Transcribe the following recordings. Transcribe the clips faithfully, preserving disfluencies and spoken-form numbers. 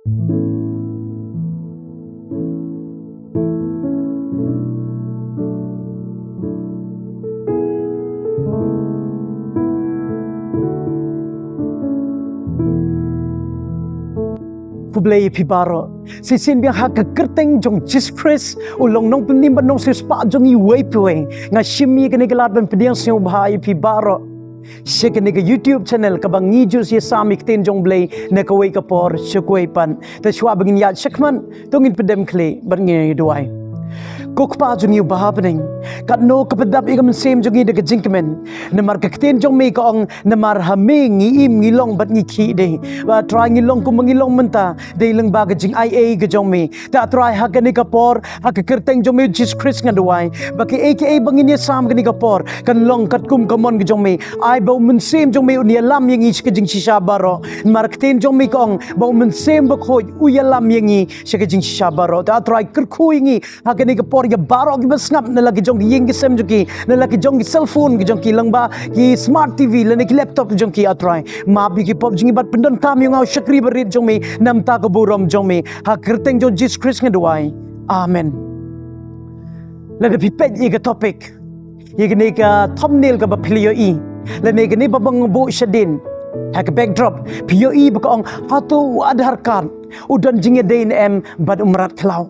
Khublei ïa phi baroh. Shisien biang ha ka kyrteng jong Jisu Khrist, u long nongpynim bad nongsngewspah jong ngi uwei pa uwei, nga shim ïa kane ka lad ban pdiang sngewbha ïa phi baroh sha kane ka YouTube channel kaba ngi ju ïasam ïa ka ktien jong U Blei na kawei ka por sha kawei pat. Te shuwa ba ngin ïaid shakhmat, to ngin pdem khlieh bad ngin ïa duwai. Ko Kpa jong ngi uba ha bneng, katno ka pyndap ïa ka mynsiem jong ngi da ka jingkmen. Namar ka ktien jong me ka ong, namar ha me ngi im, ngi long bad ngi khih de. Ba Trai, ngi long kumba ngi long mynta dei lyngba ka jingaiei ka jong me. Te Trai, ha kane ka por, ha ka kyrteng jong me Jisu Khrist nga duwai ba kaei kaei ba ngin ïasam kane ka por kan long katkum ka mon ka jong me. Ai ba u mynsiem jong me un ïalam ïa ngi sha ka jingshisha baroh. Namar ka ktien jong me ka ong ba u mynsiem bakhuid u ïalam ïa ngi sha ka jingshisha baroh. Te Trai, kyrkhu ïa ngi ha kane ka por, ïa baroh kiba sngap, na la ki jong ki ïing ki sem jong ki, na la ki jong ki cellphone ki jong ki, lyngba ki smart T V lane ki laptop ki jong ki, A Trai. Map ïa ki pop jong ngi bad pyndonkam ïa nga u shakri barit jong me na ka bynta ka burom jong me. Ha ka kyrteng jong Jisu Khrist nga duwai. Amen. Lada phi peit ïa ka topic, ïa kane ka thumbnail kaba phi la ïohi, lane kane ba nga buh shadien ha ka backdrop, phi ïohi ba ka ong, hato u Aadhaar card u don jingïadei ne em bad u mrad khlaw?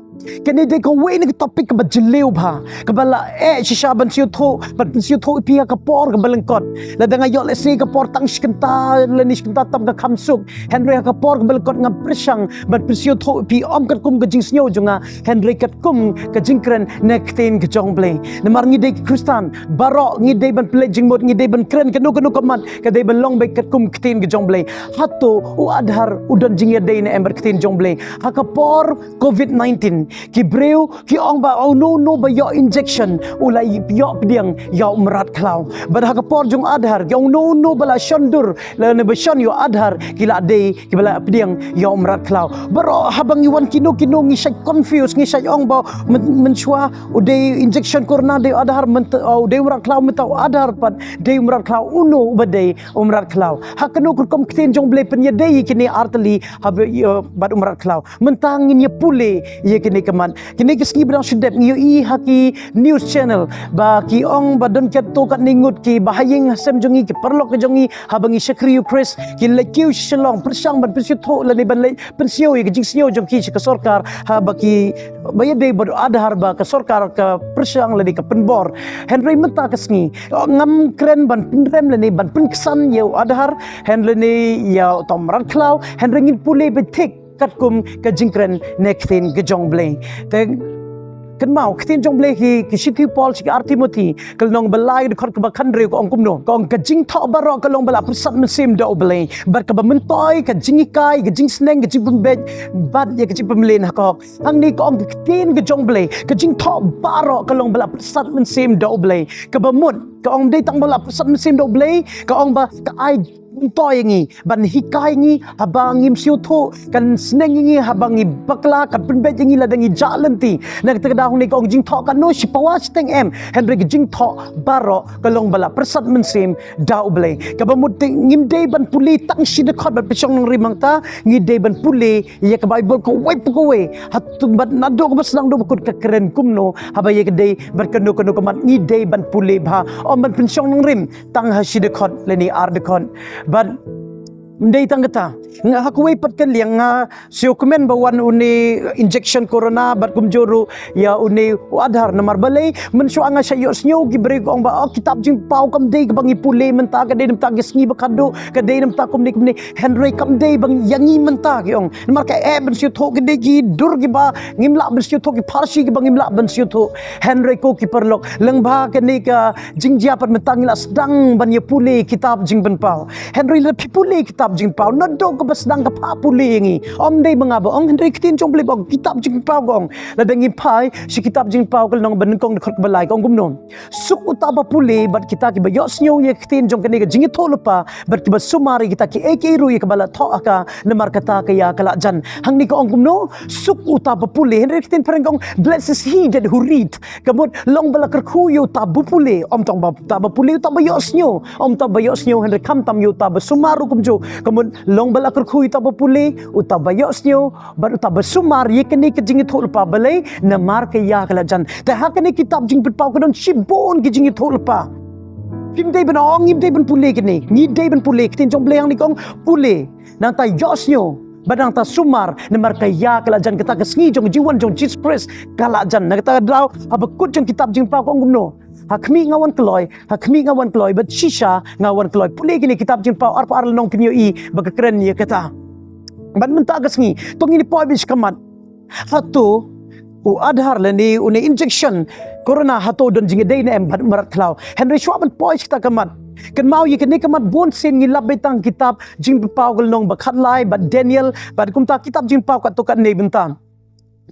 Kane dei kawei na ka topic kaba jylliew bha, kaba la eh shisha ban sngewthuh, ban sngewthuh ïa phi ha ka por kaba lyngkot. Lada nga ïoh lehse ka por tang shi kynta lane shi kynta tam ka kham suk, hynrei ha ka por kaba lyngkot nga pyrshang ban pynsngewthuh ïa phi, ym katkum ka jingsngew jong nga, hynrei katkum ka jingkren na ka ktien ka jong U Blei. Namar ngi dei ki Khristan, baroh ngi dei ban pynleit jingmut, ngi dei ban kren kano kano ka mat ka dei ban long beit katkum ka ktien ka jong U Blei. Hato u Aadhaar u don jingïadei ne em bad ka ktien jong U Blei? Ha ka por covid nineteen, ki briew ki ong ba uno uno ba ïoh injection u la ïoh pdiang ïa u mrad khlaw. Bad ha ka por jong Aadhaar, ki ong uno uno ba la shon dur lane ba shon ïa u Aadhaar ki la dei kiba la pdiang ïa u mrad khlaw. Baroh haba ngi wan kino kino ngi shait confuse, ngi shait ong ba myn-, mynshuwa u dei injection corona dei u Aadhaar, mynta u dei u mrad khlaw, mynta u Aadhaar pat dei u mrad khlaw, uno uba dei u mrad khlaw? Ha kano ka rukom ka ktien jong U Blei pynïadei ïa kine artylli haba ïa bad u mrad khlaw? Mynta ngin ïa pule ïa kine ka mat. Kine ki sngi ba dang shu dep ngi ïohi ha ki news channel ba ki ong ba don katto katne ngut ki bahaïing hasem jong ngi, ki paralok jong ngi, haba ngi shakri ïa u Khrist, ki leit kiew sha Shillong pyrshang ban pynsngewthuh lane ban leit pynsngew ïa ka jingsngew jong ki sha ka sorkar, haba ki, ba ïadei bad u Aadhaar ba ka sorkar ka pyrshang lane ka pynbor. Hynrei mynta ka sngi ngam kren ban pynrem lane ban pynksan ïa u Aadhaar, hynrei lane ïa uta u mrad khlaw, hynrei ngin pule beit thik katkum ka jingkren na ka ktien ka jong U Blei. Te kynmaw ka ktien jong U Blei, ki, ki shithi u Paul sha ki ar Timothi, ka lynnong ba lai, dkhot kaba khathynriew, ka ong kumno? Ka ong, ka jingthoh baroh ka long ba la pyrsad mynsiem da U Blei, bad kaba myntoi ka jinghikai, ka jingsneng, ka jingpynbeit bad ïa ka jingpynmlien ha ka hok. Hangne ka ong ka ktien ka jong U Blei, ka jingthoh baroh ka long ba la pyrsad mynsiem da U Blei. Kaba mut, ka ong, ym dei tang ba la pyrsad mynsiem da U Blei, ka ong ba ka ai myntoi ïa ngi, ban hikai ïa ngi haba ngim sngewthuh, kan sneng ïa ngi haba ngi bakla, kan pynbeit ïa ngi lada ngi jah lynti. Na kata ka daw hangne ka ong jingthoh katno, shi pawa shiteng em, hynrei ka jingthoh baroh ka long ba la pyrsad mynsiem da U Blei. Kaba mut te ngim dei ban pule tang shi dkhot bad pynshong nongrim hangta, ngi dei ban pule ïa ka Baibl kawei pa kawei. Hato bad naduh kaba sdang haduh ba kut ka kren kumno, haba ïa ka dei bad kano kano ka mat ngi dei ban pule bha, ym ban pynshong nongrim tang ha shi dkhot lane ar dkhot. Bad ym dei tang kata, nga ha kawei pat ka liang nga sngewkmen ba wan une injection corona bad kumjuh ruh ïa une u Aadhaar, namar balei, mynshuwa nga shait ïohsngew ki briew ki ong ba, oh, kitab jingpaw kam dei kaba ngi pule mynta, ka dei namar ka sngi ba khadduh, ka dei namar kumne kumne. Hynrei kam dei ba ïa ngi mynta, ki ong. Namar ka eh ban sngewthuh, ka dei ki dur kiba ngim lah ban sngewthuh, ki pharshi kiba ngim lah ban sngewthuh. Hynrei ko ki paralok, lyngba kane ka jingjia pat mynta ngi la sdang ban ïa pule kitab jingpynpaw. Hynrei lada phi pule kitab jingpaw, naduh kaba sdang ka phah pule ïa ngi, ym dei ma nga ba ong, hynrei ka ktien jong U Blei ba ong, kitab jingpaw ka ong. Lada ngi phai sha kitab jingpaw ka lynnong ba nyngkong dkhot kaba lai, ka ong kumno? Suk uta ba pule bad kita kiba ïohsngew ïa ka ktien jong kane ka jingïathuhlypa, bad kiba sumar ïa kita kiei kiei ruh ïa kaba la thoh ha ka, namar kata ka ïa ka la jan. Hangne ka ong kumno? Suk uta ba pule. Hynrei ka ktien phareng ka ong, blessed is he that who read. Ka mut long ba la kyrkhu ïa uta ba pule, ym tang ba uta ba pule, uta ba ïohsngew, ym uta ba ïohsngew, hynrei khamtam ïa uta ba sumar ruh kumjuh. Ka mut long ba la kyrkhu ïa uta ba pule, uta ba ïohsngew, bad uta ba sumar ïa kane ka jingïathuhlypa. Balei? Namar ka ïa ka la jan. Te ha kane ka kitab Jingpynpaw ka don shibun ki jingïathuhlypa. Phim dei ban ong, ngim dei ban pule kane. Ngi dei ban pule, ka ktien jong U Blei hangne ka ong pule. Nangta ïohsngew, bad nangta sumar, namar ka ïa ka la jan, kata ka sngi jong ka jingwan jong U Jisu Khrist ka la jan. Na kata ka daw, ha ba kut jong ka kitab Jingpynpaw ka ong kumno? Ha khmih nga wan kloi, ha khmih nga wan kloi, bad shisha nga wan kloi. Pule kine, kitab Jingpynpaw arphew ar lynnong, phin ïohi ba ka kren ïa kata. Bad mynta ka sngi, to ngin ïa poi beit sha khmat. Hato u Aadhaar lane une u injection corona, hato u don jingïadei ne em bad u mrad khlaw? Hynrei shuwa ban poi sha kata ka mat, kynmaw ïa kane ka mat, bun sien ngi lap beit tang kitab Jingpynpaw ka lynnong ba khatlai, bad Daniel, bad kumta kitab Jingpynpaw katto katne bynta.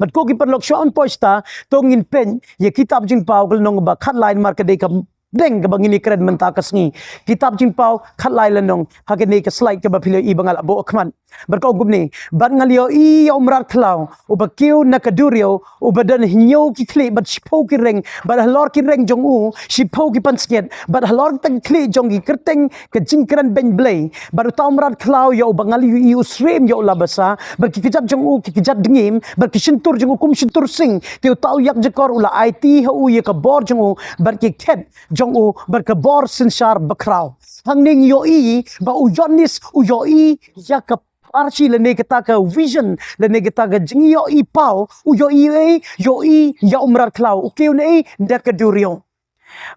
Bad ko ki paralok, shuwa ban poi shata, to ngin peit ïa kitab Jingpynpaw ka lynnong ba khatlai, namar ka dei ka deng kaba ngin ïa kren mynta ka sngi. Kitab Jingpynpaw khatlai lynnong, ha kane ka slide kaba phi la ïohi ba nga la buh ha khmat. Bad ka ong kumne: Bad nga la ïohi ïa u mrad khlaw uba kiew na ka duriaw, uba don hynñiew ki khlieh bad shiphew ki reng, bad halor ki reng jong u shiphew ki pansngiat, bad halor kita ki khlieh jong ki kyrteng ka jingkren beiñ Blei. Bad uta u mrad khlaw ïa uba nga la ïohi u syriem ïa u la basa, bad ki kjat jong u ki kjat dngiem, bad ki shyntur jong u kum shyntur sing. Te uta u ïakjakor u la aiti ha u ïa ka bor jong u, bad ki khet jong u, bad ka bor synshar bakhraw. Hangne ngi ïohi ba u Ïoannis u ïohi ïa ka pharshi lane kata ka vision, lane kata ka jingïohi paw, u ïohi, ïohi ïa u mrad khlaw u kiew na, na ka duriaw.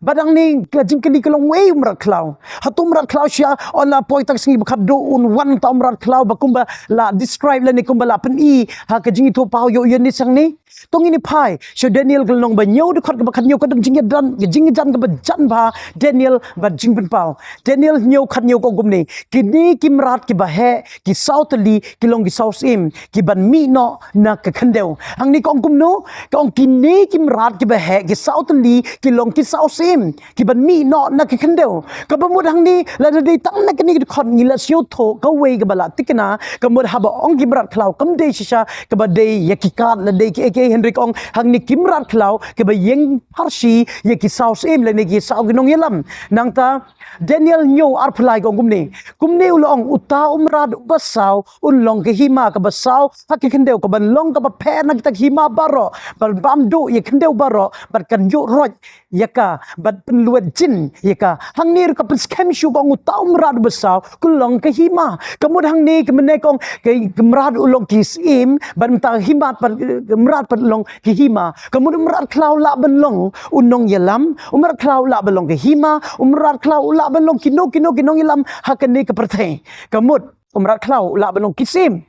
Bad hangne ka jingkylli ka long, uei u mrad khlaw? Hato u mrad khlaw shisha, o la poi kata ka sngi ba khatduh un wan uta u mrad khlaw ba kumba la describe lane kumba la pyni ha ka jingïathuhpaw ïa u Ïoannis hangne? To ngin ïa phai sha Daniel ka lynnong ba hynñiew, dkhot kaba khathynñiew, ka don jingïajan, ka jingïajan kaba jan bha, Daniel bad Jingpynpaw. Daniel hynñiew khathynñiew ka ong kumne: Kine ki mrad kiba heh ki saw tylli ki long ki saw syiem kiban mih noh na ka khyndew. Hangne ka ong kumno? Ka ong kine ki mrad kiba heh ki saw tylli ki long ki saw syiem kiban mih noh na ka khyndew. Kaba mut hangne, lada dei tang na kane ka dkhot ngi la sngewthuh kawei kaba la thikna, ka mut haba ong ki mrad khlaw kam dei shisha kaba dei ïa ki kad lane dei kiei kiei, hynrei ka ong hangne ki mrad khlaw kiba ïeng pharshi ïa ki saw syiem lane ki saw ki nongïalam. Nangta Daniel hynñiew arphew lai ka ong kumne: Kumne u la ong uta u mrad uba saw un long ka hima kaba saw ha ka khyndew, kaban long kaba pher na kita ki hima baroh, ban bam duh ïa ka khyndew baroh, bad kan ïuh roit ïa ka, bad pynlwet jin ïa ka. Hangne ruh ka pynskhem shuh, ka ong uta u mrad uba saw ka long ka hima. Ka mut hangne ka mynne ka ong ka, ka mrad u long ki syiem, bad mynta ka hima pat, ka mrad pat u long ka hima. Ka mut u mrad khlaw u lah ban long u nongïalam, u mrad khlaw u lah ban long ka hima, u mrad khlaw u lah ban long kino kino ki nongïalam ha kane ka pyrthei. Ka mut u mrad khlaw u lah ban long ki syiem,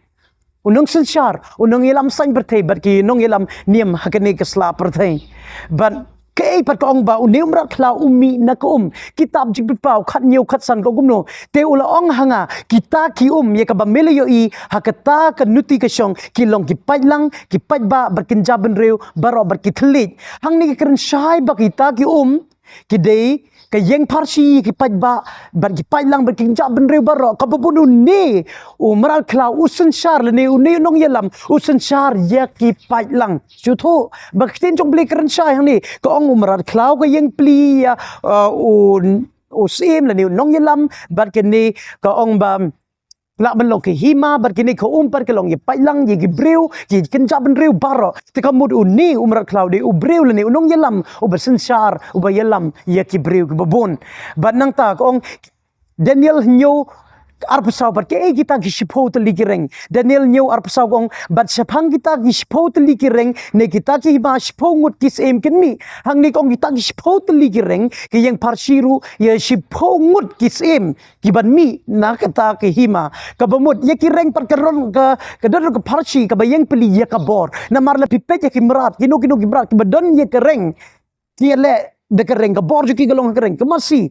u nongsynshar, u nongïalam saiñ pyrthei bad ki nongïalam niam ha kane ka sla pyrthei. Bad kaei pat ka ong ba une u mrad khlaw u mih na ka um? Kitab Jingpynpaw khathynñiew khatsan ka ong kumno? Te u la ong ha nga: Kita ki um ïa kaba me la ïohi ha kata ka nuti ka shong ki long ki paidlang, ki paidbah bad ki kynja bynriew baroh bad ki thylliej. Hangne ka kren shai ba kita ki um ki dei ka ïeng pharshi ïa ki paidbah bad ki paidlang bad ki kynja bynriew baroh. Kaba bun une u mrad khlaw u synshar lane une u nongïalam u synshar ïa ki paidlang. Shu thuh ba ka ktien jong U Blei ka kren shai hangne, ka ong u mrad khlaw ka ïeng plie ïa, uh, u, u syiem lane u nongïalam, bad kane ka ong ba lah ban long ka hima, bad kine ka um pat ka long ïa paidlang, ïa ki briew, ïa ki kynja bynriew baroh. Te ka mut une u mrad khlaw u dei u briew lane u nongïalam uba synshar, uba ïalam ïa ki briew kiba bun. Bad nangta ka ong Daniel hynñiew arphew saw pat, kaei kita ki shiphew tylli ki reng? Daniel hynñiew arphew saw ka ong: Bad shaphang kita ki shiphew tylli ki reng ne kita ki hima, shiphew ngut ki syiem kin mih. Hangne ka ong kita ki shiphew tylli ki reng ki ïeng pharshi ruh ïa shiphew ngut ki syiem kiban mih na kata ka hima. Kaba mut ïa ki reng pat ka ron ka, ka don ka pharshi kaba ïeng plie ïa ka bor. Namar lada phi peit ïa ki mrad, kino kino ki mrad kiba don ïa ka reng, ki ïaleh da ka reng, ka bor jong ki ka long ha ka reng, ka masi.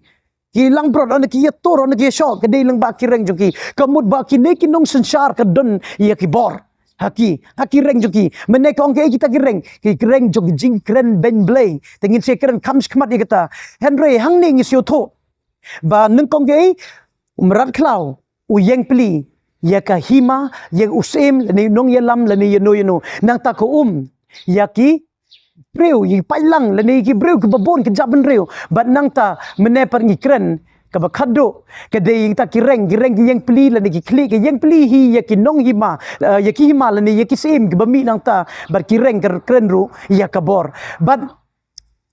Ki langbrot, ynda ki ïatur, ynda ki ïashoh, ka dei lyngba ki reng jong ki. Ka mut ba kine ki nongsynshar ka don ïa ki bor ha ki, ha ki reng jong ki. Mynne ka ong kaei kita ki reng? Ki reng jong ki jingkren beiñ Blei. Te ngin sa kren kham shakhmat ïa kata. Hynrei hangne ngi sngewthuh ba nyngkong kaei, u mrad khlaw u ïeng plie ïa ka hima, ïa u syiem lane u nongïalam lane ïano ïano. Nangta ka um ïa ki briew, ïa ki paidlang lane ïa ki briew kiba bun, ki kynja bynriew. Bad nangta mynne pat ngi kren Kaba khatduh ka dei ïa kita ki reng, ki reng ki ïing pli lane ki khlieh ki ïing pli hi ïa ki nong hima, eh, ïa ki hima lane ïa ki syiem kiba mih nangta, bad ki reng ka kren ruh ïa ka bor. Bad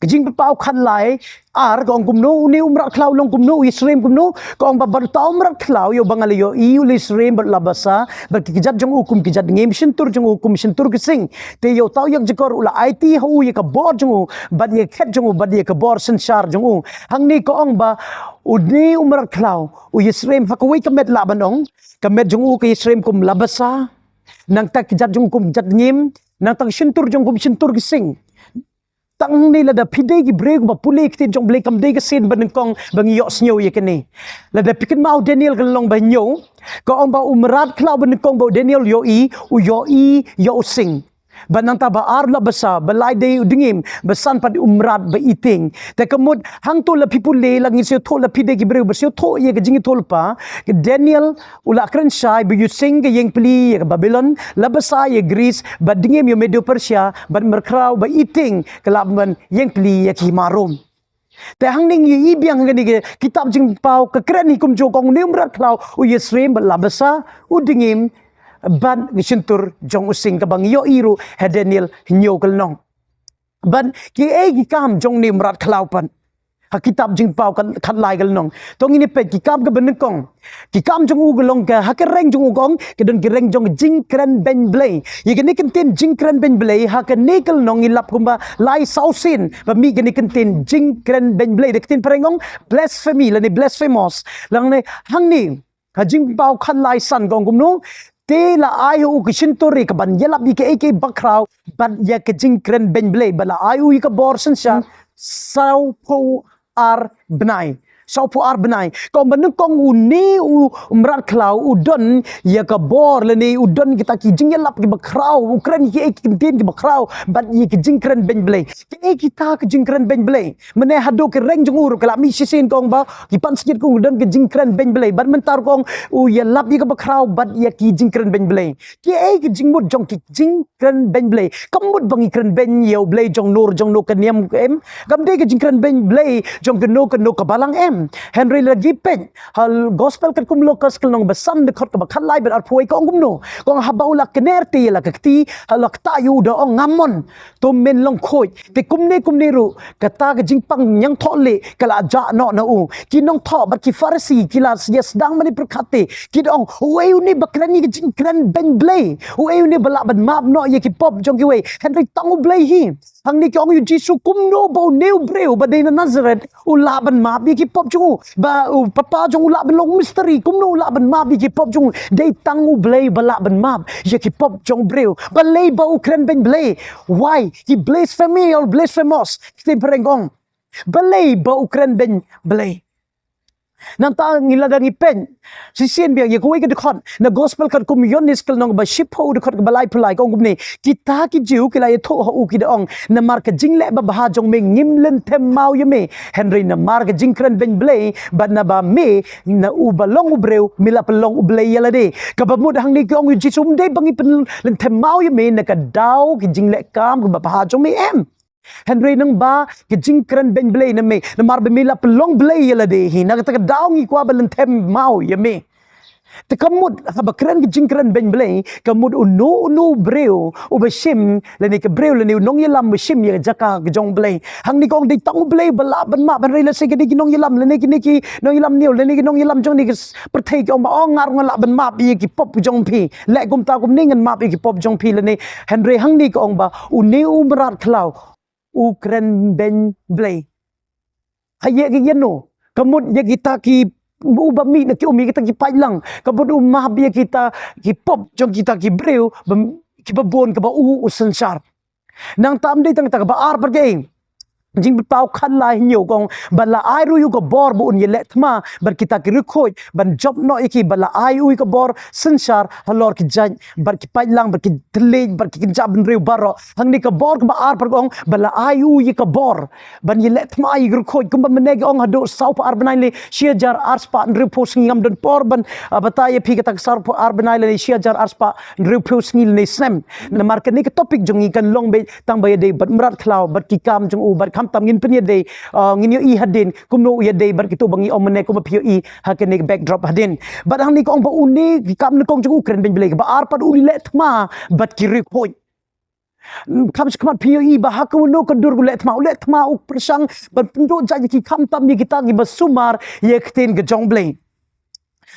ka Jingpynpaw khatlai ar ka ong kumno, une u mrad khlaw u long kumno, u ïasyriem kumno? Ka ong ba bad uta u mrad khlaw ïoh ba nga la ïohi u la ïasyriem bad la basa bad ki kjat jong u kum ki jat ngim, shyntur jong u kum shyntur ki sing. Te ïa uta u ïakjakor u la aiti ha u ïa ka bor jong u bad ïa ka khet jong u bad ïa ka bor synshar jong u. Hangne ka ong ba une u mrad khlaw u ïasyriem ha kawei ka met lah ban ong, ka met jong u ka ïasyriem kum la basa, nangta ki kjat jong u kum ki jat ngim, nangta ka shyntur jong u kum shyntur ki sing. Tang ne lada phi dei ki briew ba pule ktien jong U Blei kam dei ka sien ba nyngkong ba ngi ïohsngew ïa kane. Lada phi kynmaw Daniel ka lynnong ba hynñiew, ka ong ba u mrad khlaw ba nyngkong ba u Daniel u ïohi, u ïohi ïa u sing. Ba nangta ba ar la basa, ba lai dei u dngiem, ba san pat u mrad ba iting. Te ka mut hangto la phi pule la ngi sngewthuh, la phi dei ki briew ba sngewthuh ïa ka jingïathuhlypa, ka Daniel u la kren shai ba u sing ka ïing pli ïa ka Babilon, la basa ïa Greece, ba dngiem ïa Medo Persia, bad mrad khlaw ba iting ka lah ban ïing pli ïa ki hima Rom. Te hangne ngi i biang ha kane ka kitab Jingpynpaw ka kren hi kumjuh, ka ong une u mrad khlaw u ïasyriem bad la basa, u dngiem bad ka shyntur jong u sing, kaba ngi ïohi ruh ha Daniel hynñiew ka lynnong. Bad kiei ki kam jong une u mrad khlaw pat? Ha kitab Jingpynpaw ka khatlai ka lynnong, to ngin ïa peit ki kam kaba nyngkong. Ki kam jong u ka long ka, ha ka reng jong u ka ong ka don ka reng jong ka jingkren beiñ Blei. Ïa kane ka ktien jingkren beiñ Blei ha kane ka lynnong ngi lap kumba lai saw sien ba mih kane ka ktien jingkren beiñ Blei. Da ka ktien phareng ong blasphemy lane blasphemos. Lane hangne ha Jingpynpaw khatlai san ka ong kumno? Te la ai ha u ka shyntur ïa ka ban ïalap ïa kaei kaei bakhraw bad ïa ka jingkren beiñ Blei, bad la ai u ïa ka bor synshar sawphew ar bnai. Sawphew ar bnai. Ka ong ba nyngkong une u mrad khlaw u don ïa ka bor lane u don kita ki jingïalap kiba khraw, u kren ïa ki ktien kiba khraw bad ïa ki jingkren beiñ Blei. Kiei kita ki jingkren beiñ Blei? Mynne haduh ka reng jong u ruh ka la mih shisien ka ong ba ki pansngiat ka ong don ka jingkren beiñ Blei, bad mynta ruh ka ong u ïalap ïa kaba khraw bad ïa ki jingkren beiñ Blei. Kiei ka jingmut jong ki jingkren beiñ Blei? Kam mut ba ngi kren beiñ ïa U Blei jong no jong no ka niam em? Kam dei ka jingkren beiñ Blei jong kano kano ka balang em? Hynrei lada ngi peit ha Gospel katkum u Lukas ka lynnong ba san, dkhot kaba khatlai bad arphew wei, ka ong kumno? Ka ong haba u la kner te ïa la ka kti, ha la ktah ïa u da ong, ngam mon, to men long khuid. Te kumne kumne ruh kata ka jingpang ñiangthohlieh ka la jah noh na u. Ki nongthoh bad ki Pharisi ki la ïa sdang mane pyrkhat te ki da ong, uei une ba kren ïa ka jingkren beiñ Blei? Uei une ba lah ban map noh ïa ki pop jong kiwei? Hynrei tang U Blei hi. Hangne ki ong ïa u Jisu, kumno ba une u briew ba dei na Nazareth u lah ban map ïa ki pop jong u? Ba u papa jong u lah ban long mistri, kumno u lah ban map ïa ki pop jong u? Dei tang U Blei ba lah ban map ïa ki pop jong u briew. Balei ba u kren beiñ Blei? Why? He blasphemy or blasphemos? Ki ktien phareng ka ong, balei ba u kren beiñ Blei? Nangta ngi lada ngi peit shisien biang ïa kawei ka dkhot na Gospel katkum u Ïoannis ka lynnong ba shiphew, dkhot kaba laiphew lai, ka ong kumne, kita ki Jiw ki la ïathuh ha u ki da ong, namar ka jingleh babha jong me ngim lynthem maw ïa me, hynrei namar ka jingkren beiñ Blei, bad naba me na uba long u briew me la pynlong U Blei ïa lade. Kaba mut hangne ki ong ïa u Jisu, ym dei ba ngi pynlynthem maw ïa me na ka daw ki jingleh kam kiba bha jong me em. Hynrei nangba ka jingkren beiñ Blei na me, namar ba me la pynlong Blei ïa lade hi, na kata ka daw ngi kwah ban lynthem maw ïa me. Te ka mut haba kren ka jingkren beiñ Blei, ka mut uno uno u briew uba shim, lane ka briew lane u nongïalam ba shim ïa ka jaka ka jong U Blei. Hangne ka ong dei tang U Blei ba lah ban map, hynrei lehse kine ki nongïalam lane kine ki nongïalam niew lane ki nongïalam jong kane ka pyrthei ki ong ba, oh, nga ruh nga lah ban map ïa ki pop jong phi. Leh kumta kumne ngan map ïa ki pop jong phi lane. Hynrei hangne ka ong ba une u mrad khlaw u kren beiñ Blei. Ha ïa ka ïano? Ka mut ïa kita ki, uba mih na ki um, ïa kita ki paidlang. Ka mut u map ïa kita ki pop jong kita ki briew ba, kiba bun kaba u u synshar. Nangta ym dei tang kata, kaba ar pat ka ong, Jingpynpaw khatlai hynñiew ka ong ba la ai ruh ïa u ka bor ba un ïaleh thma bad kita ki riewkhuid ban jop noh ïa ki, ba la ai u ïa ka bor synshar halor ki jait bad ki paidlang bad ki thylliej bad ki kynja bynriew baroh. Hangne ka bor kaba ar pat ka ong ba la ai u ïa ka bor ban ïaleh thma ïa ki riewkhuid, kumba mynne ki ong haduh sawphew ar bnai lane shi hajar arspah hynriewphew sngi. Ngam don por ban, ah, batai ïa phi kata ka sawphew ar bnai lane shi hajar arspah hynriewphew sngi lane snem. Namar kane ka topic jong ngi kan long beit tang ba ïadei bad mrad khlaw bad ki kam jong u bad tam ngin pynïadei, uh, ngin ïohi hadien kumno u ïadei bad kito ba ngi ong mynne kumba phi ïohi ha kane ka backdrop hadien. Bad hangne ka ong ba une ki kam nyngkong jong u kren beiñ Blei, kaba ar pat u leh thma bad ki riewkhuid. Kham shakhmat phi ïohi ba ha kano ka dur u leh thma, u leh thma u pyrshang ban pynduh jait ïa ki, khamtam ïa kita kiba sumar ïa ka ktien ka jong Blei.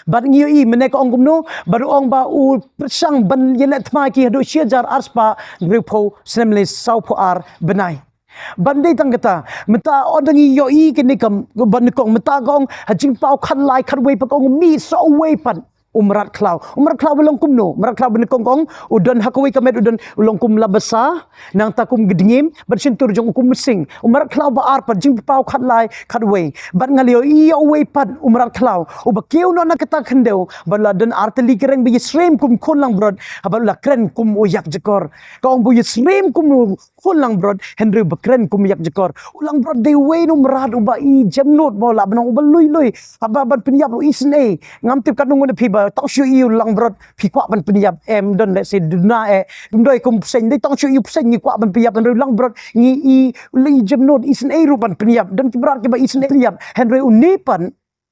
Bad ngi ïohi mynne ka ong kumno, bad u ong ba u pyrshang ban ïaleh thma ïa ki haduh shi hajar ar spah hynriewphew snem lane sawphew ar bnai. Bad ym dei tang kata, mynta ynda ngi ïohi kane ka, ba nyngkong mynta ka ong ha Jingpaw khatlai khatwei pat ka ong mih sa uwei pat u mrad khlaw. U mrad khlaw ba long kumno? U mrad khlaw ba nyngkong ka ong u don ha kawei ka met u don, u long kum la basa, nangta kum ka dngiem, bad shyntur jong u kum mynsiem. U mrad khlaw ba ar pat, Jingpaw khatlai khatwei. Bad nga la ïohi ïa uwei pat u mrad khlaw uba kiew noh na kata ka khyndew, bad la don ar tylli ki reng ba ïasyriem kum khun langbrot, haba la kren kum u ïakjakor. Ka ong ba u ïasyriem kum u khun langbrot, hynrei ba kren kum u ïakjakor. U langbrot dei uwei na u mrad uba i jemnud, ba lah ban ong uba lui lui. Haba ban pynïap u isynei. Ngam tip katno ngut na phi ba tang shu ïohi u langbrot phi kwah ban pynïap, em, don leh se duna eh. Ym dei kum pyrshah, dei tang shu ïohi pyrshah ngi kwah ban pynïap, hynrei u langbrot ngi i, i jemnud, isynei ruh ban pynïap. Don ki mrad kiba isynei pynïap. Hynrei une pat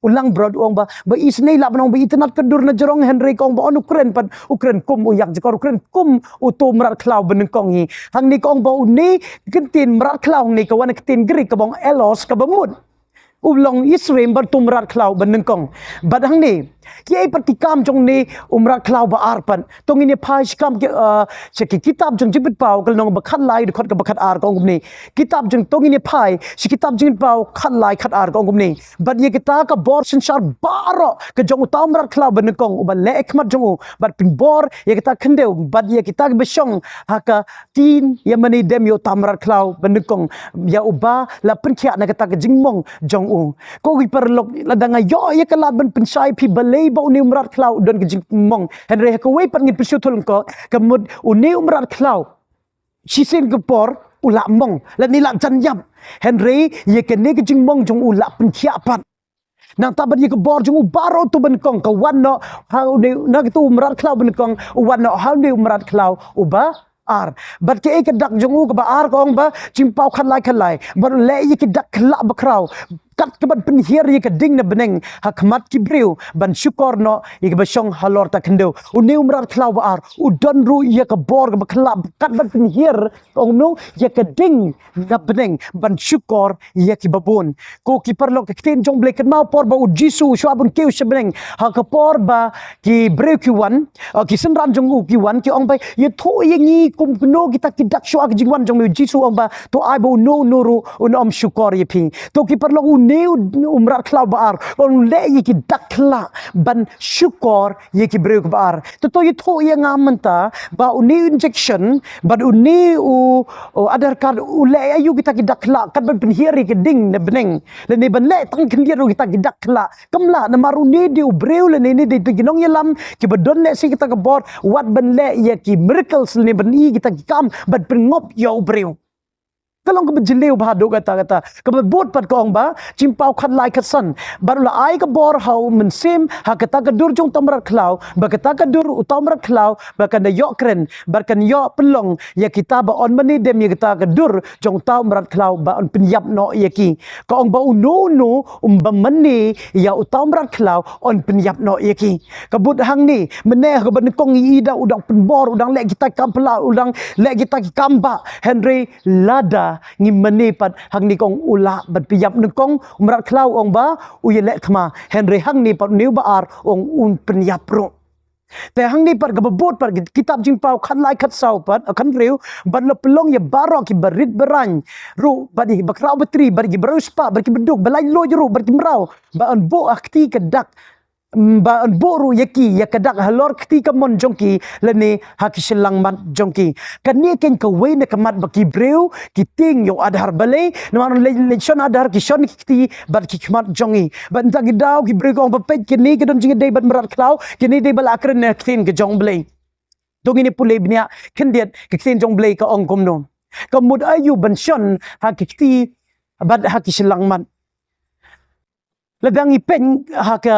u langbrot u ong ba, ba isynei lah ban ong ba itynnad ka dur na jrong, hynrei ka ong ba ynda u kren pat, u kren kum u ïakjakor, u kren kum uto u mrad khlaw ba nyngkong hi. Hangne ka ong ba une ka ktien mrad khlaw hangne ka wan na ka ktien Greek kaba ong allos, kaba mut u long ïasyriem bad uto u mrad khlaw ba nyngkong. Bad hangne kiei pat ki kam jong une u mrad khlaw ba ar pat? To ngin ïa phai sha ki kam ki, uh, sha ki kitab jong Jingpynpaw ka lynnong ba khatlai, dkhot kaba khatar, ka ong kumne. Kitab jong, to ngin ïa phai sha kitab Jingpynpaw khatlai khatar, ka ong kumne. Bad ïa kita ka bor synshar baroh ka jong uta u mrad khlaw ba nyngkong uba leh ha khmat jong u, bad pynbor ïa kata ka khyndew bad ïa kita kiba shong ha ka ktien ïa mane dem ïa uta u mrad khlaw ba nyngkong, ïa uba la pynkhiah na kata ka jingmong jong u. Ko ki paralok, lada nga ïoh ïa ka lad ban pynshai phi balei ba une u mrad khlaw u don ka jingmong, hynrei ha kawei pat ngin pynshitom lyngkot, ka mut une u mrad khlaw shisien ka por u la mong lane la jan ïap, hynrei ïa kane ka jingmong jong u la pynkhiah pat. Nangta bad ïa ka bor jong u baroh uto ba nyngkong ka wan noh ha une, na kito u mrad khlaw ba nyngkong u wan noh ha une u mrad khlaw uba ar. Bad kaei ka dak jong u kaba ar? Ka ong ba Jingpynpaw khatlai khatlai, bad u leh ïa ki dak khyllah bakhraw kat kaban pynhiar ïa ka ding na bneng ha khmat ki briew ban shukor noh ïa kiba shong halor ta khyndew. Une u mrad khlaw ba ar u don ruh ïa ka bor kaba khyllah kat ban pynhiar, ong no, ïa ka ding na bneng ban shukor ïa kiba bun. Ko ki paralok, ka ktien jong Blei, kynmaw por ba u Jisu u shwa ban kiew sha bneng, ha ka por ba ki briew ki wan, uh, ki synran jong u ki wan, ki ong ba, ïathuh ïa ngi kumno kita ki dak shuwa ka jingwan jong me. U Jisu u ong ba to ai ba uno uno ruh un ym shukor ïa phi. To ki paralok, une u, u mrad khlaw ba ar u leh ïa ki dak khyllah ban shukor ïa ki briew kiba ar. To, to ïathuh ïa nga mynta ba une u injection bad une u, u Aadhaar card u leh aïu kita ki dak khyllah kat ban pynhiar ïa ka ding na bneng, lane ban leh tang khyndiat ruh kita ki dak khyllah? Kam lah, namar une dei u briew lane une dei ki nongïalam kiba don lehse kita ka bor wat ban leh ïa ki miracles lane ban i kita ki kam ban pynngop ïa u briew. Ka long kaba jylliew bha haduh katta katta. Kaba bud pat ka ong ba Jingpynpaw khatlai khatsan, bad u la ai ka bor ha u mynsiem ha kata ka dur jong uta u mrad khlaw, ba kata ka dur uta u mrad khlaw ba kan da ïoh kren bad kan ïoh pynlong ïa kita ba yn mane dem ïa kata ka dur jong uta u mrad khlaw ba yn pynïap noh ïa ki. Ka ong ba uno uno um ba mane ïa uta u mrad khlaw yn pynïap noh ïa ki. Ka bud hangne, mynne ha kaba nyngkong ngi i da u dang pynbor, u dang leh kita ki kam phylla, u dang leh kita ki kam bah, hynrei lada ngi mane pat, hangne ka ong u lah ban pynïap. Nyngkong u mrad khlaw ong ba u ïaleh thma, hynrei hangne pat une uba ar ong un pynïap ruh. Te hangne pat kaba bud pat, kitab Jingpynpaw khatlai khatsaw pat, khathynriew, bad la pynlong ïa baroh kiba rit baraiñ ruh, bad ïa kiba khraw batri, bad ïa kiba riewspah, bad ïa kiba duk, ba laitluid ruh, bad ïa ki mraw, ba yn buh ha kti ka dak, mm, ba yn buh ruh ïa ki ïa ka dak halor kti kamon jong ki lane ha ki shyllangmat jong ki. Kane keiñ kawei na ka mat ba ki briew ki tieng ïa u Aadhaar. Balei? Namar lei, lei shon Aadhaar ki shon ki kti bad ki khmat jong ngi. Bad mynta ki daw ki briew ki ong ba peit, kine ki don jingïadei bad mrad khlaw, kine dei ba la kren na ka ktien ka jong U Blei. To ngin ïa pule bniah khyndiat ka ktien jong U Blei ka ong kumno. Ka mut aïu ban shon ha ki kti bad ha ki shyllangmat. Lada ngi peit ha ka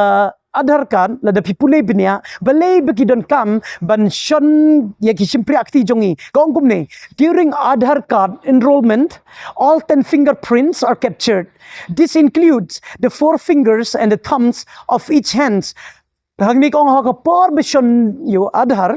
Aadhaar card, lada phi pule bniah, balei ba ki donkam ban shon ïa ki shympriahkti jong ngi. Ka ong kumne, during Aadhaar card enrollment, all ten fingerprints are captured. This includes the four fingers and the thumbs of each hands. Hangne ka ong ha ka por ba shon ïa u Aadhaar,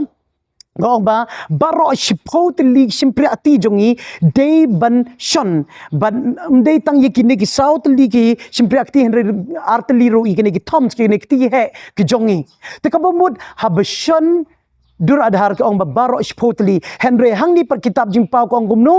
ka ong ba baroh shiphew tylli shympriahkti jong ngi dei ban shon. Ban ym dei tang ïa kine ki saw tylli ki shympriahkti, hynrei ar tylli ruh ïa kine ki thumbs, kine ki kti heh ki jong ngi. Te kaba mut haba shon dur Aadhaar ka ong ba baroh shiphew tylli. Hynrei hangne pat kitab jingpaw ka ong kumno,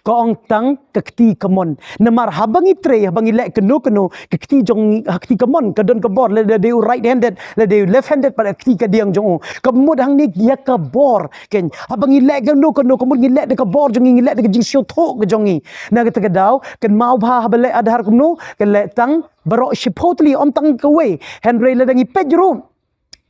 ka ong tang ka kti kamon. Namar haba ngi trei, haba ngi leh kano kano, ka kti jong ngi, ha kti kamon ka don ka bor, lada dei u right handed, lada dei u left handed pat, ka kti kadiang jong u. Kaba mut hangne ïa ka bor kein. Haba ngi leh kano kano, kaba mut ngi leh da ka bor jong ngi, ngi leh da ka jingsngewthuh ka jong ngi. Na kata ka daw, kynmaw ba haba leh Aadhaar kumno, ka leh tang baroh shiphew tylli, ym tang kawei. Hynrei lada ngi peit ruh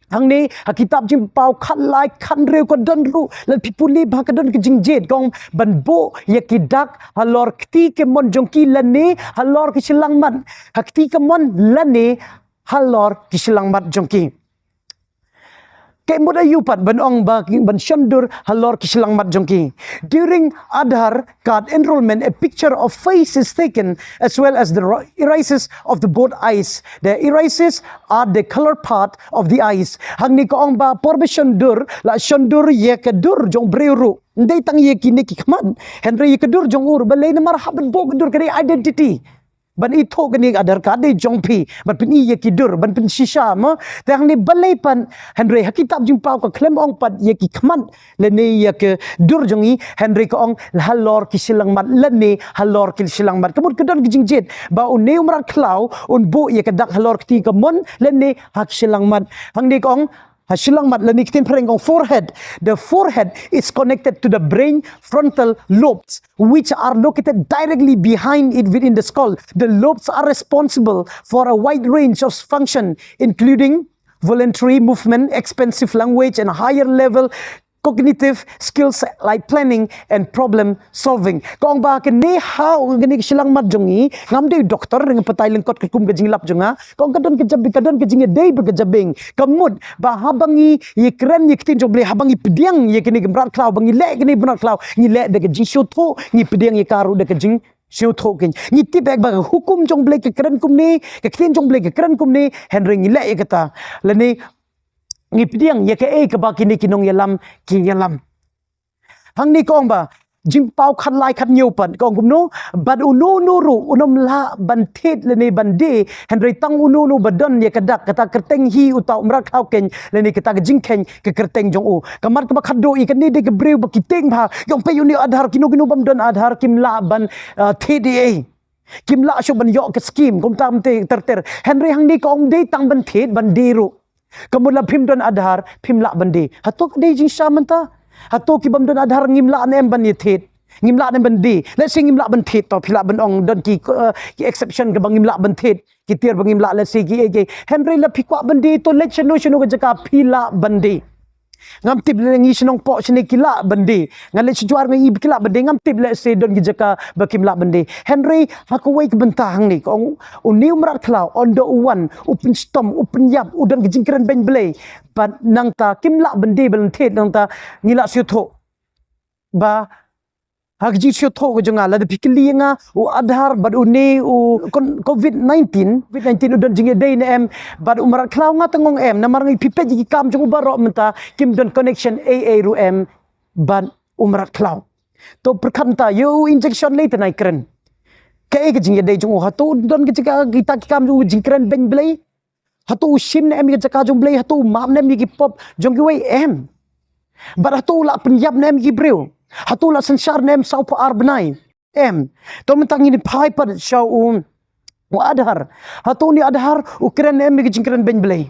hangne ha kitab jingpaw khatlai khathynriew ka don ruh, lada phi pule ba ka don ka jingjied, ka ong ban buh ïa ki dak halor kti kamon jong ki lane halor ki shyllangmat. Ha kti kamon lane halor ki shyllangmat jong ki. Ka mut aïu pat ban ong ba ban shon dur halor ki shyllangmat jong ki. During Aadhaar card enrollment, a picture of face is taken as well as the ri- irises of the both eyes. The irises are the color part of the eyes. Hangne ka ong ba por ba shon dur, la shon dur ïa ka dur jong briew ruh. Ym dei tang ïa kine ki khmat, hynrei ïa ka dur jong u ruh. Balei? Namar haba buh ka dur ka dei identity. Ban ithuh kane ka Aadhaar card dei jong phi, ban pyni ïa ki dur, ban pynshisha mo. Te hangne balei pat, hynrei ha kitab jingpaw ka khlem ong pat ïa ki khmat lane ïa ka dur jong ngi, hynrei ka ong halor ki shyllangmat lane halor ki shyllangmat. Ka mut ka don ka jingjied ba une u mrad khlaw un buh ïa ka dak halor kti kamon lane ha ki shyllangmat. Hangne ka ong ha shyllangmat lane ktien phareng ka ong forehead. The forehead is connected to the brain frontal lobes, which are located directly behind it within the skull. The lobes are responsible for a wide range of function, including voluntary movement, expressive language, and higher level cognitive skills like planning and problem solving. Ka ong ba kane ha kane ka shyllangmat jong ngi, ngam dei doktor, nga batai lyngkot katkum ka jinglap jong nga. Ka ong ka don ka jab, ka don ka jingïadei bad ka jabieng. Ka mut ba haba ngi ïakren ïa ka ktien jong U Blei, haba ngi pdiang ïa kane ka mrad khlaw, ba ngi leh kane ka mrad khlaw, ngi leh da ka jingsngewthuh, ngi pdiang ïa ka ruh da ka jingsngewthuh kein. Ngi tip bha ba ka hukum jong U Blei ka kren kumne, ka ktien jong U Blei ka kren kumne, hynrei ngi leh ïa kata. Lane ngi pdiang ïa kaei kaba kine ki nongïalam ki ïalam. Hangne ka ong ba, jingpaw khatlai khathynñiew pat ka ong kumno, bad uno uno ruh un ym lah ban thied lane ban die, hynrei tang uno uno ba don ïa ka dak, kata kyrteng hi uta u mrad khlaw kein lane kata ka jingkheiñ ka kyrteng jong u. Ka mat kaba khatduh, ïa kane dei ka briew ba ki tieng bha, ong peit une u Aadhaar, kino kino bym don Aadhaar kim lah ban, ah, thied ei ei. Kim lah shuh ban ïoh ka skim, kumta mynta ter ter. Hynrei hangne ka ong dei tang ban thied, ban die ruh. Ka mut la phim don Aadhaar phim lah ban die. Hato ka dei jingshisha mynta? Hato ki bym don Aadhaar ngim lah ne em ban ïa thied? Ngim lah ne em ban die? Let's say ngim lah ban thied, to phi lah ban ong don ki, uh, ki exception kaba ngim lah ban thied. Ki tiar ba ngim lah, let's say ki ei ei. Hynrei la phi kwah ban die, to leit shano shano ka jaka phi lah ban die. Ngam tip lei ngi shnong poh shane ki lah ban die. Nga leit sha Jowai nga ïohi ba ki lah ban die, ngam tip lei se don ki jaka ba kim lah ban die. Hynrei ha kawei ka bynta hangne ka ong une u mrad khlaw, ynda u wan, u pynshitom, u pynïap, u don ka jingkren beiñ Blei. Bad nangta kim lah ban die ban thied, nangta ngi la sngewthuh ba ha ka jingsngewthuh ka jong nga, lada phi kylli ïa nga, u Aadhaar bad une u kon-, covid nineteen, covid nineteen u don jingïadei ne em bad u mrad khlaw? Nga tang ong em, namar ngi, phi peit ïa ki kam jong u baroh mynta kim don connection ei ei ruh em bad u mrad khlaw. To pyrkhat mynta, ïa u injection lei tang nai kren. Kaei ka jingïadei jong u? Hato u don ka jaka kita ki kam jong u jingkren beiñ Blei? Hato u shim ne em ïa ka jaka jong U Blei? Hato u map ne em ïa ki pop jong kiwei? Em. Bad hato u la pynïap ne em ïa ki briew? Hato u la synshar ne em sawphew ar bnai? Em. To mynta ngin phai pat sha u, u Aadhaar. Hato une u Aadhaar u kren ne em ïa ki jingkren beiñ Blei?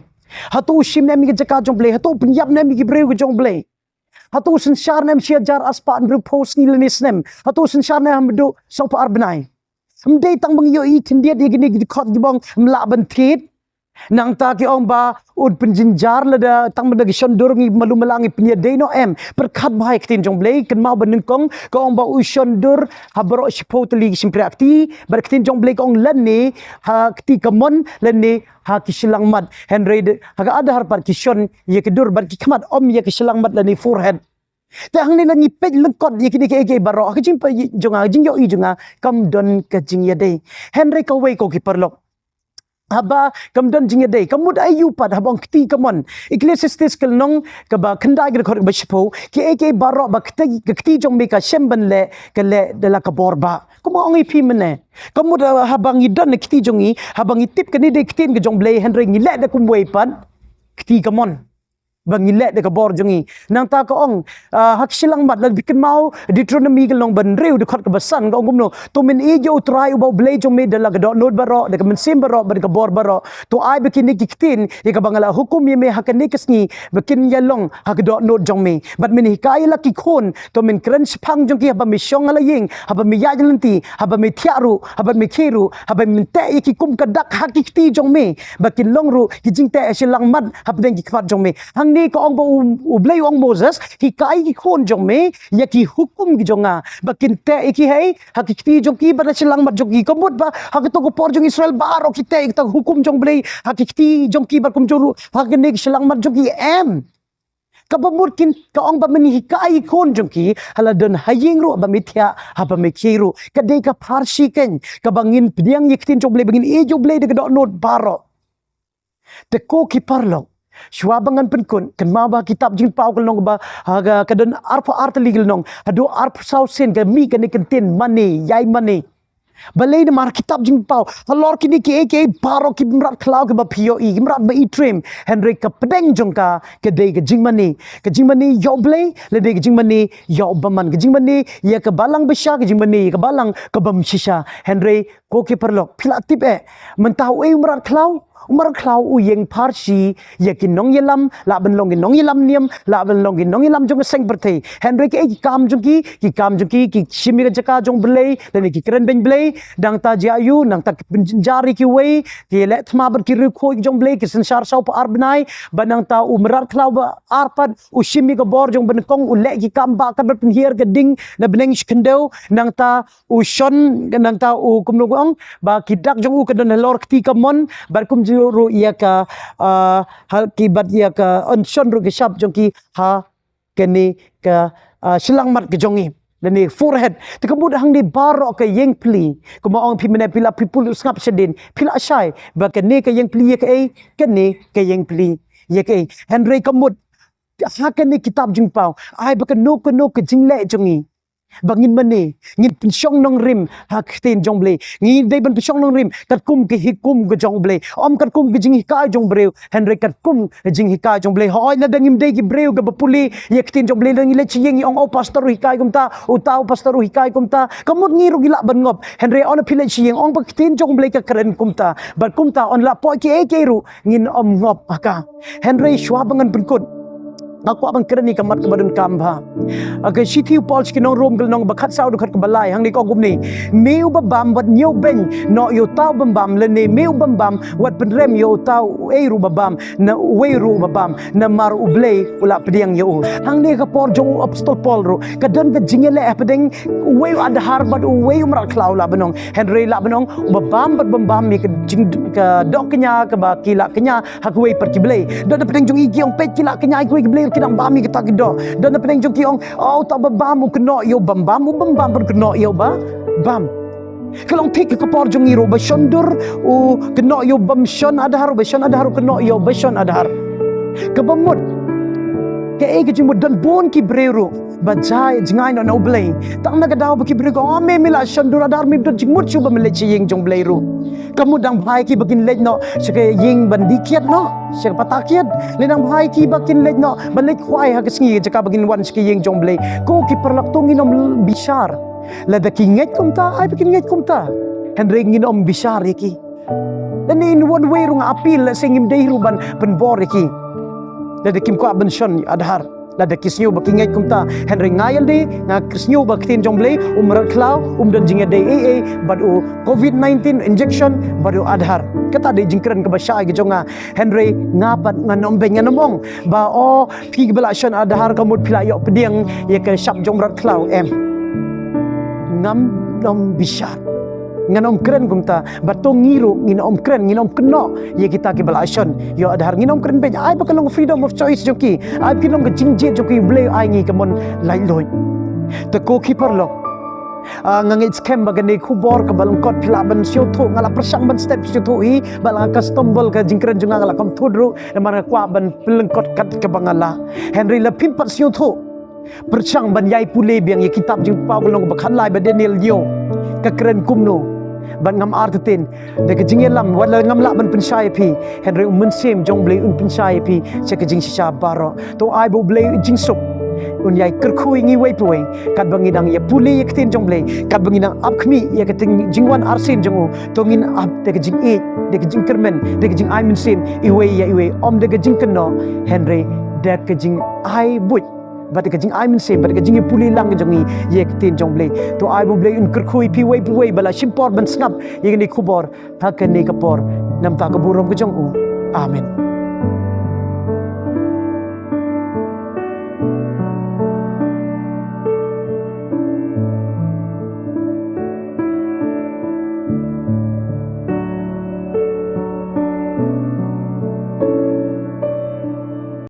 Hato u shim ne em ïa ka jaka jong U Blei? Hato u pynïap ne em ïa ki briew ka jong U Blei? Hato u synshar ne em shi hajar arspah hynriewphew sngi lane snem? Hato u synshar ne em haduh sawphew ar bnai? Ym dei tang ba ngi ïohi khyndiat ïa kine ki dkhot kiba ong ym lah ban thied. Nangta ki ong ba un pynjynjar lada tang ban da ki shon dur ngi malu mala ngi pynïadei noh em. Pyrkhat bha ïa ka ktien jong Blei, kynmaw ba nyngkong ka ong ba u shon dur ha baroh shiphew tylli ki shympriahkti, bad ka ktien jong Blei ka ong lane ha kti kamon lane ha ki shyllangmat. Hynrei de, ha ka Adhar pat ki shon ïa ki dur bad ki khmat, ym ïa ki shyllangmat lane forehead. Te hangne la ngi peit lyngkot ïa kine kiei kiei baroh, ha ka jingpeit jong nga, jingïohi jong nga, kam don ka jingïadei. Hynrei kawei ko ki paralok, haba kam don jingïadei, ka mut aïu pat haba ong kti kamon? Ecclesiastes ka lynnong kaba khyndai ka dkhot kaba shiphew, kiei kiei baroh ba kti, ka kti jong me ka shem ban leh, ka leh da la ka bor bah. Kumba ong ïa phi mynne, ka mut, ah, haba ngi don ha kti jong ngi, haba ngi tip kane dei ktien ka jong Blei, hynrei ngi leh da kumwei pat, kti kamon. Ba ngi leh da ka bor jong ngi. Nangta ka ong, ah, ha ki shyllangmat, lada phi kynmaw Deuteronomy ka lynnong ba hynriew dkhot kaba san, ka ong kumno: To men ïeit ïa U Trai uba U Blei jong me da la ka dohnud baroh, da ka mynsiem baroh, bad da ka bor baroh. To ai ba kine ki ktien ïa kaba nga la hukum ïa me ha kane ka sngi ba kin ïalong ha ka dohnud jong me. Bad men hikai ïa la ki khun, to men kren shaphang jong ki haba me shong ha la ïing, haba me ïaid lynti, haba me thiah ruh, haba me khie ruh, haba men teh ïa ki kum ka dak ha ki kti jong me, ba kin long ruh ki jingteh shyllangmat hapdeng ki khmat jong me. Hangne ka ong ba U, U Blei u ong Moses, hikai ki khun jong me ïa ki hukum ki jong nga, ba kin teh ïa ki hei ha ki kti jong ki bad ha shyllangmat jong ki. Ka mut ba ha kato ka por jong Israel baroh ki teh ïa kata ka hukum jong Blei ha ki kti jong ki bad kumjuh ruh ha kane ka shyllangmat jong ki, em? Kaba mut kin, ka ong ba men hikai ki khun jong ki ha la don ha ïing ruh, ba me thiah, haba me khie ruh. Ka dei ka pharshi kein kaba ngin pdiang ïa ka ktien jong Blei, ba ngin ïeit ïa U Blei da ka dohnud baroh. Te ko ki paralok, shuwa ba ngan pynkut, kynmaw ba ha ka kitab Jingpaw ka lynnong ba, ha ka, ka don arphew ar tylli ki lynnong, haduh arphew saw sien ka mih kane ka ktien mane, ïai mane. Balei? Namar ha ka kitab Jingpaw, halor kine kiei kiei baroh ki mrad khlaw kiba phi ïohi, ki mrad ba itriem, hynrei ka pdeng jong ka ka dei ka jingmane. Ka jingmane ïa U Blei, lane ka jingmane ïa u bymman. Ka jingmane ïa ka balang bashisha, ka jingmane ïa ka balang ka bym shisha. Hynrei ko ki paralok, phi la tip eh, mynta uei u mrad khlaw? U mrad khlaw u ïeng pharshi ïa ki nongïalam, lah ban long ki nongïalam niam, lah ban long ki nongïalam jong ka seng pyrthei. Hynrei kiei ki kam jong ki? Ki kam jong ki, ki shim ïa ka jaka jong Blei, lane ki kren beiñ Blei. Nangta jia aiu? Nangta ki pynjynjar ïa kiwei, ki leh thma bad ki riewkhuid jong Blei, ki synshar sawphew ar bnai. Bad nangta u mrad khlaw ba ar pat u shim ïa ka bor jong ba nyngkong, u leh ki kam ba kat bad pynhiar ka ding na bneng shi khyndew. Nangta u shon, nangta u, kumno ka ong, ba ki dak jong u ka don halor kti kamon, bad kumjuh ruh ïa ka, ah, ha ki, bad ïa ka, un shon ruh ka shap jong ki ha kane ka, ah, shyllangmat ka jong ngi, lane forehead. Te ka mut hangne baroh ka ïing pli, kumba ong phi mynne, phi la, phi pul sngap shadien, phi la shai ba kane ka ïing pli ïa kaei? Kane ka ïing pli ïa kaei? Hynrei ka mut ha kane ka kitab Jingpaw, ai ba kano kano ka jingleh jong ngi, ba ngin mane, ngin pynshong nongrim ha ka ktien jong Blei. Ngi dei ban pynshong nongrim katkum ka hukum ka jong Blei, ym katkum ka jinghikai jong briew, hynrei katkum ka jinghikai jong Blei. Hooid, lada ngim dei ki briew kiba pule ïa ka ktien jong Blei, lada ngi leit sha ïing ngi ong, "O pastor u hikai kumta, uta u pastor u hikai kumta," ka mut ngi ruh ngi lah ban ngop. Hynrei ynda phi leit sha ïing, ong ba ka ktien jong Blei ka kren kumta, bad kumta ynda la poi kiei kiei ruh ngin ym ngop ha ka. Hynrei shuwa ba ngan pynkut, nga kwah ban kren ïa ka mat kaba donkam bha. Ha ka shithi u Paul sha ki nong Rom ka lynnong ba khatsaw dkhot kaba lai, hangne ka ong kumne: "Me u babam, wat ñiewbeiñ noh ïa uta u bymbam, lane me u bymbam, wat pynrem ïa uta uei ruh u babam, na uwei ruh u babam, namar U Blei u la pdiang ïa u." Hangne ka por jong u apostol Paul ruh ka don ka jingïaleh hapdeng uwei u Adhar bad uwei u mrad khlaw, lah ban ong. Hynrei lah ban ong u babam bad bymbam ïa ka jing, ka dohkñia kaba ki la kñia ha kawei pat ki blei. Don na pdeng jong ki ki ong, peit, ki la kñia ïa kawei ki blei, ki dang bam ïa kata ki doh. Don na pdeng jong ki ong, "O, uta u babam u kynnoh ïa u bymbam, u bymbam pat u kynnoh ïa u babam." Ka long thik ha ka por jong ngi ruh, u bashon dur u kynnoh ïa u bymshon Adhar, u bashon Adhar u kynnoh ïa u bashon Adhar. Kaba mut, kaei ka jingmut? Don bun ki briew ruh ba jngai, jngai noh na U Blei. Tang na ka daw ba ki briew ki ong, "O, me, me la shon dur Adhar, mem don jingmut shuh ba me leit sha ïing jong Blei ruh." Ka mut dang bha ïa ki ba kin leit noh sha ka ïing ban dih kiad noh, sha ka pata kiad. Lane dang bha ïa ki ba kin leit noh ban leit khwai ha ka sngi, jaka ba kin wan sha ka ïing jong Blei. Ko ki paralok, to ngin ym bishar. Lada ki ngeit kumta, ai ba kin ngeit kumta. Hynrei ngin ym bishar ïa ki. Lane in one way ruh nga appeal, lehse ngim dei ruh ban pynbor ïa ki lada kim kwah ban shon Adhar. Lada ki sngew ba ki ngeit kumta, hynrei nga ïa lade nga sngew ba ka ktien jong U Blei, u mrad khlaw um don jingïadei ei ei bad u covid nineteen injection bad u Aadhaar. Kata dei jingkren kaba shai ka jong nga. Hynrei nga pat ngan ym beiñ, ngan ym ong ba, o, phi kiba la shon Aadhaar ka mut phi la ïoh pdiang ïa ka shap jong u mrad khlaw, em. Ngam ym bishar. Ngan ym kren kumta, bad to ngi ruh ngin ym kren, ngin ym kynnoh ïa kita kiba la shon ïa u Aadhaar. Ngin ym kren beiñ, ai ba ka long freedom of choice jong ki, ai ba ka long ka jingjied jong ki, U Blei ai ngi ka mon laitluid. Te ko ki paralok, ah, nga ngeit skhem ba kane ka khubor kaba lyngkot phi lah ban sngewthuh, nga la pyrshang ban step sngewthuh hi, bad la ka stumble ka jingkren jong nga, nga la kynthut ruh, namar nga kwah ban pynlyngkot kat kaba nga lah. Hynrei la phim pat sngewthuh, pyrshang ban ïai pule biang ïa kitab Jingpynpaw ka lynnong ba khatlai bad Daniel hynñiew ka kren kumno. Bad ngam artatien, da ka jingïalam, wat la ngam lah ban pynshai ïa phi, hynrei u Mynsiem jong U Blei un pynshai ïa phi sha ka jingshisha baroh. To ai ba U Blei u jingsuk un ïai kyrkhu ïa ngi wei pa wei, katba ngi dang ïa pule ïa ka ktien jong U Blei, katba ngi dang ap khmih ïa ka jingwan arsien jong u. To ngin ap da ka jingïeit, da ka jingkyrmen, da ka jingai mynsiem iwei ïa iwei, ym da ka jingkynnoh, hynrei da ka jingai buit, bad da ka jingai mynsiem, bad da ka jingïapule lang ka jong ngi ïa ka ktien jong U Blei. To ai ba U Blei un kyrkhu ïa phi wei pa wei ba la shim por ban sngap ïa kane ka khubor ha kane ka por, namar ka burom ka jong u. Amen.